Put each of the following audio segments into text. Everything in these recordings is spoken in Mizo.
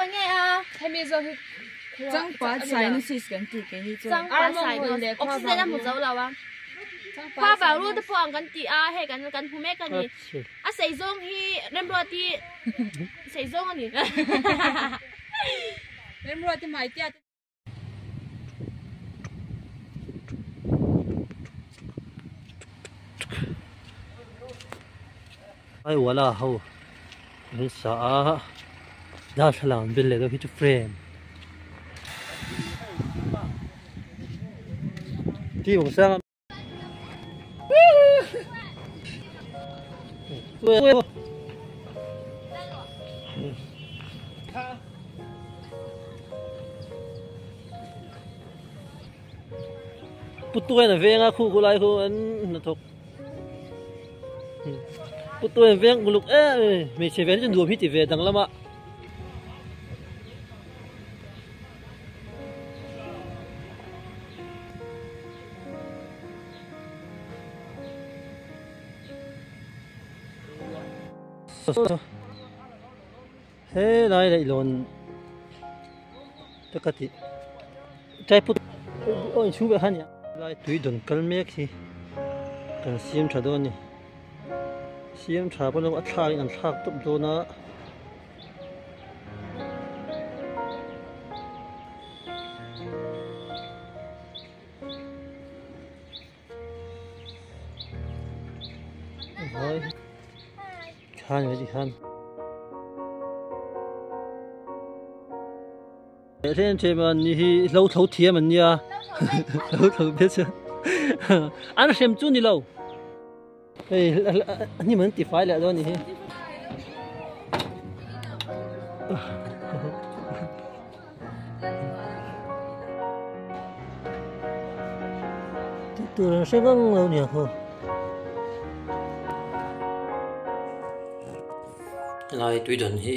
Khawi nge a? Hemi zawk hi Changpat cyanosis kan tih keini chuan. Changpat cyanosis. Oxygen a hmu zo lo a. Khua vang ru te pawh ang kan ti a, hei kan kan hmu mek a ni. A sei zawng hi Remruati sei zawng a ni. Remruati Maitia te. Ai wala ho an sa a darthlalang an bil leh deuh hi chu frame ti bawk sang a. Putuain a veng a khu khu lai khu an hnathawk Putuain a veng uluk em em hmeichhe ve chu nuam hi ti ve dang lama. He lai leihlawn te ka tih tripod aw inchhung vek kha nia lai tui dawn kal mek hi kan siam tha dawn a ni siam tha pawh a thlak in an thlak tawp dawn a. Khan ve khan. Then che man ni hi lo tho thiam an nia. Lo tho be che. An hrem chu ni lo. Hei ni man ti fai leh dawn ni hi. Tih tur an hre ngang lo nia khaw. Helai tui dan hi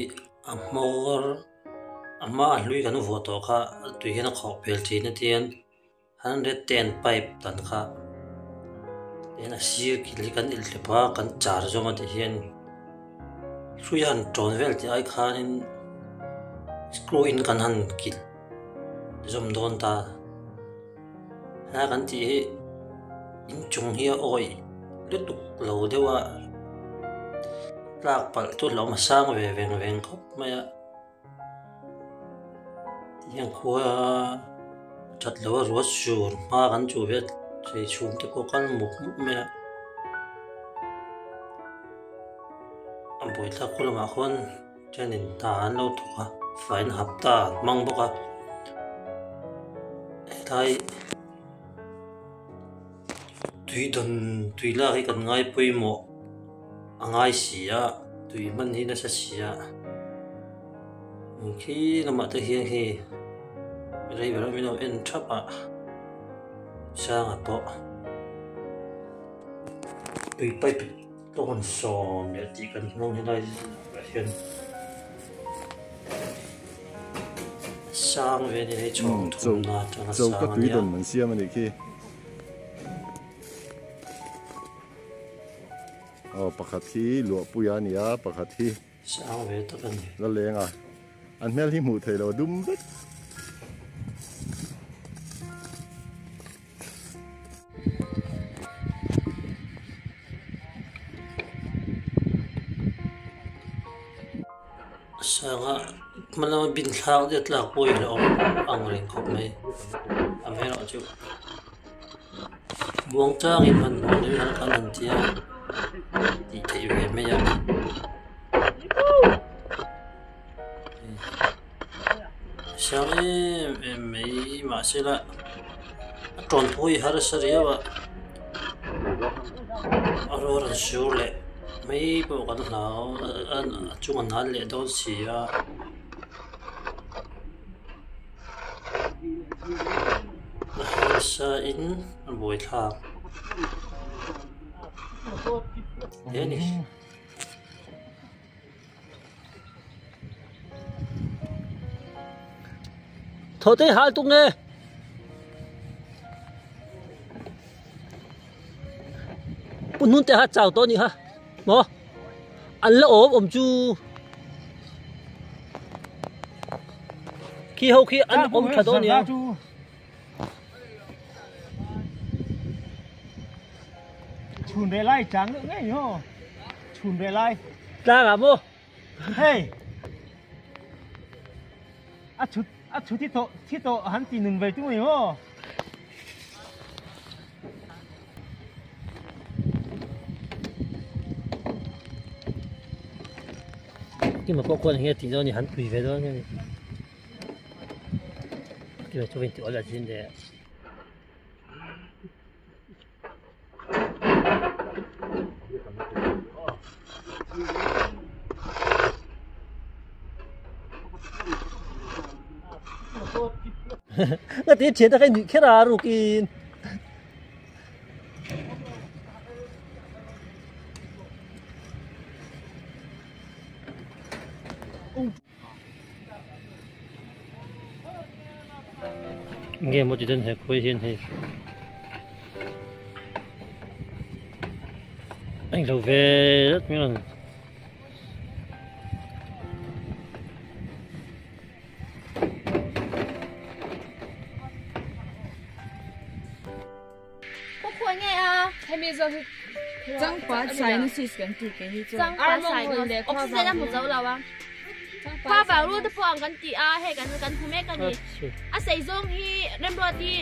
a hmawr a hma a hlui kan vuah tawh kha tui hian a khawh pel thin a tian 110 pipe dan kha tihian a sir kil hi kan inhlep a kan char zawm a tihian hrui a han tawn vel tih ai khanin screw in kan han kilh zawm dawn ta helai kan tih hi inchung hi a awih lutuk lo deuh a tlak palh chu hlauhawm a sang ve veng veng khawp mai a. Tihian khua that lo a ruat sur hma kan chu ve thei chhum te pawh kal mup mup mai a a buaithlak khaw lamah khawn thenin hna an lo thawk a fain hapta an hmang bawk a helai tui dawn tui lak hi kan ngai pawimawh a ngai si a tui hman hi nasa si a khi lamah te hian hei rei ber min lo en thap a sanga pawh tui pipe tawn sawm leh tih kan hmang helai ah hian sang ve a ni hei chhawng thumna atanga sang a nia. Siam a nih khi. Aw pakhat hi luahpui a ni a pakhat hi sang ve tak a ni la leng a an hmel hi hmuh theih loh a dum vek. Sanga hma lama bin thlak deuh tlak pawh hi a awm ang reng khawp mai amaherawhchu Muang changin hmanhmawh deuh hian kan han tia tih theih ve mai a. Sang em em mai mahsela a tawn pawh hi harsa riau a a rual an sur leh mai pawh kan hlau a chung a nal leh dawn si a. A harsa in a buai thlak hle a ni. Thaw te hal tuk nge. Pu hnun te ha chau tawh ni ha maw an la awm awm chu. Khi ho khi an awm tha dawn nia. Chhun ve lai chang nữa ngay ho. Chhun ve lai. Tlang ah maw? Hei. A chhut a chhut hi to thi to han ti nung ve tu mai ho. Kima pawh khuan enge tih dawn ni han pui ve dawn nge ni. Kima chu vin tih awlh a zin leh. Nga ti thian ta kai nuih kher a rukin. Nge maw ti dawn he khawi hian hei a englo ve zet mai a rawn Khaw nge a? Hemi zawk hi Changpat sinuses kan tih kei hi chuan. Changpat sinuses oxygen a hmu zo lo a. Khua vang rul te pawh ang kan ti a, hei kan kan hmu mek a ni. A sei zawng hi Remruati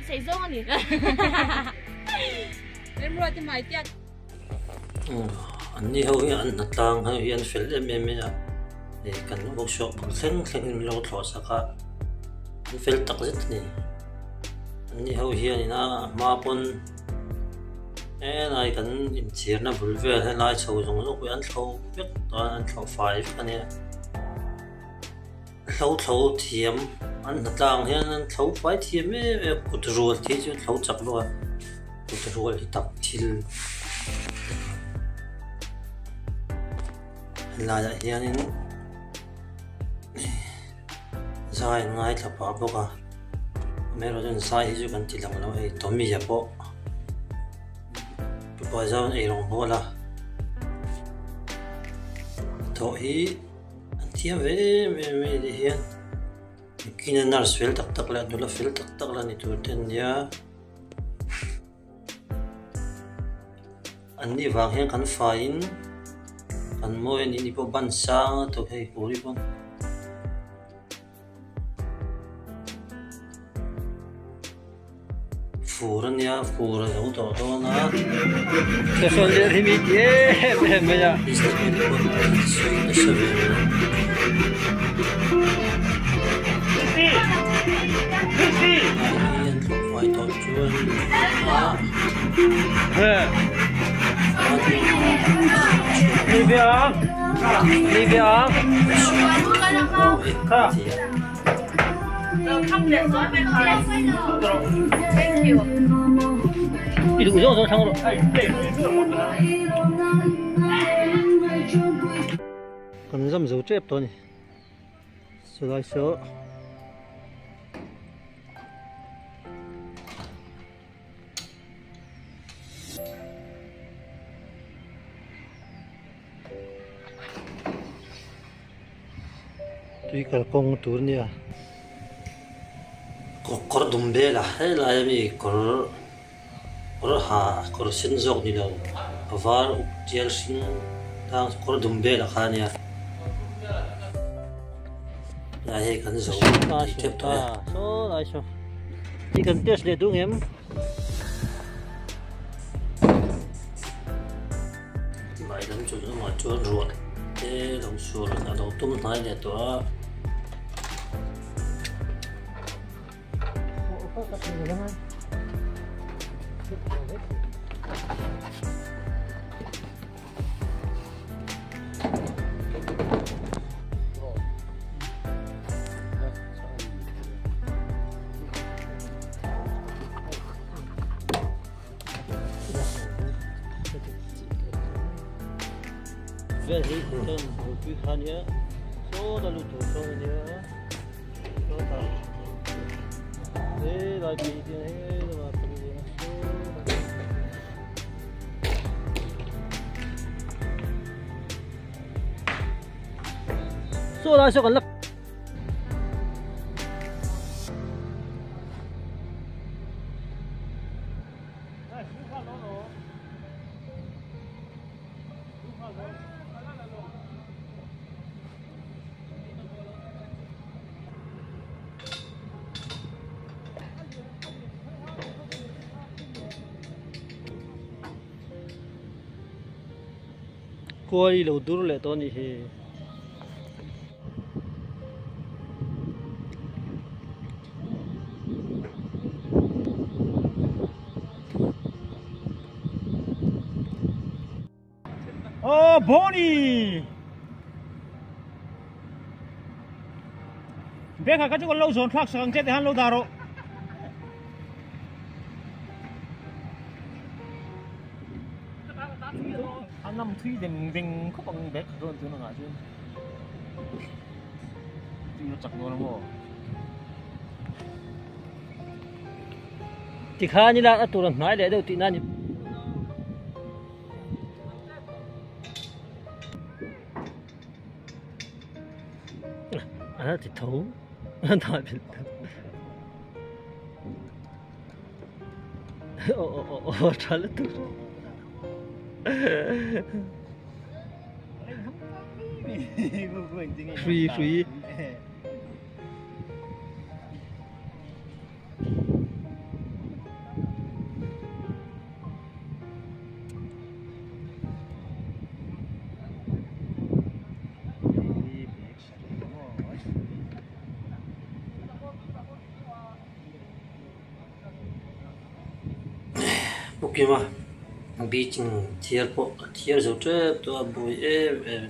sei zawng a ni. Remruati mai tiat. An ni ho hi an hnatlang ho hi an fel em em mai a, kan workshop bul thleng thleng in min lo thlawh sak a, an fel tak zet a ni. An ni ho hian in a hma pawn helai kan inchhirna bul vel helai chho zawng zawng pawh hi an thlo vek tawh a, an thlo fai vek a nia. Thlo thlo thiam an hnatlang hian an thlo fai thiam em em a, kut rual te hi chu thlo chak bawk a, kut rual hi tak thil helaiah hianin zai an ngaithla pah bawk a amaherawh chuan zai hi chu kan ti lang lo hei Tommy-a pawh tupa zau an eirawng bawl a thawh hi. An thiam ve em em mai tih hian kina nurse fel tak tak leh nula fel tak tak la ni tur te an nia an nih vang hian kan faiin kan mawi a nih ni pawh ban sang a tawp hei kuri pawn. Fur a nia fur a zo tawh dawn a an tlawh fai tawh chuan I duh zawng zawng thlang rawh. Kan zam zo tep tawh a ni. Chulai saw. Tui kalkawng tur nia. Kawr dum bel a helai ami kawr kawr ha kawr sen zawk ni lo a var uk tial hring tang kawr dum bel a kha nia. Lai hei kan zo tih tep tawh e. Saw lai saw. Hi kan test leh duh ngem. Lai lam chu lamah chuan ruah te lo sur a lo tum hnai leh tawh a. Vel hi chuan bawlpui kha nia saw ta lut tur sawn ania saw ta he lai tui hian he lamah kan leng a saw ta saw lai saw kan la. Khuai lo dur leh tawh a nih hi. Oh, Bonnie! Beka ka chu kan lo zawn thlak sak ang che tihan lo dah rawh. A ngam thui deng deng khawp ang bag kha chuan tun angah chuan tui a chak dawn a maw. Tikhan ila a tur a hnai leh deuh tihna a ni. A ti tho a dah belh ta aw aw aw aw tha lutuk hrui hrui. Pukima beach in thiar pawh a thiar zo tep tawh a buai em em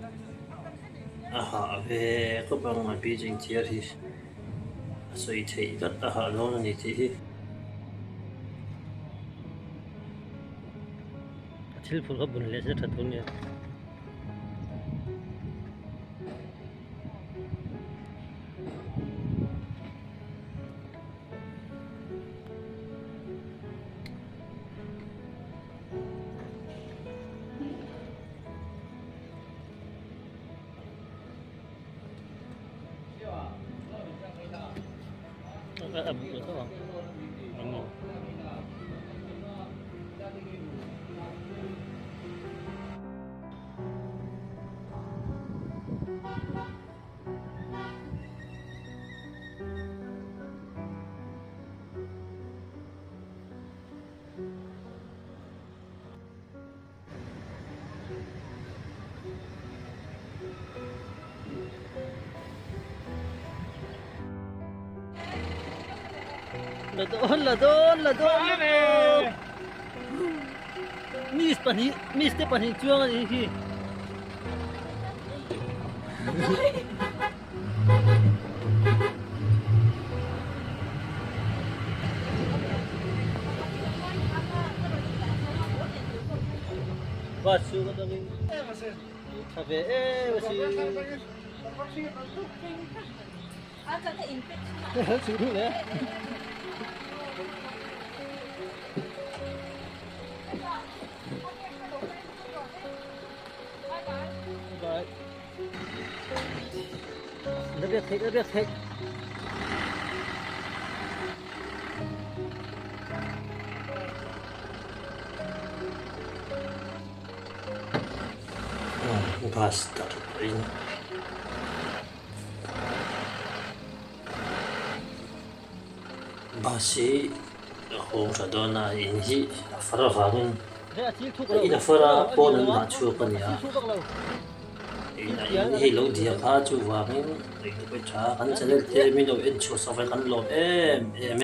a ni a hah ve khawp ang a beach in thiar hi a sawi theih tlat a hah dawn a ni tih hi. A thil phur kha bun leh se tha tur nia. La dawn la dawn la dawn miss pahnih miss te pahnih chuang a nih hi. Bus chu ka tangin tha ve em a si. Nó biết thịt, nó biết thịt. Bus dah in. Bus hi a hawng tha dawn a, in hi a far avangin in a far a pawn an dah chhuak a ni a, in a in hi lo diak a chuvangin ei te pawh tha kan channel te min lo en chhuah sak ve kan lawm em em e.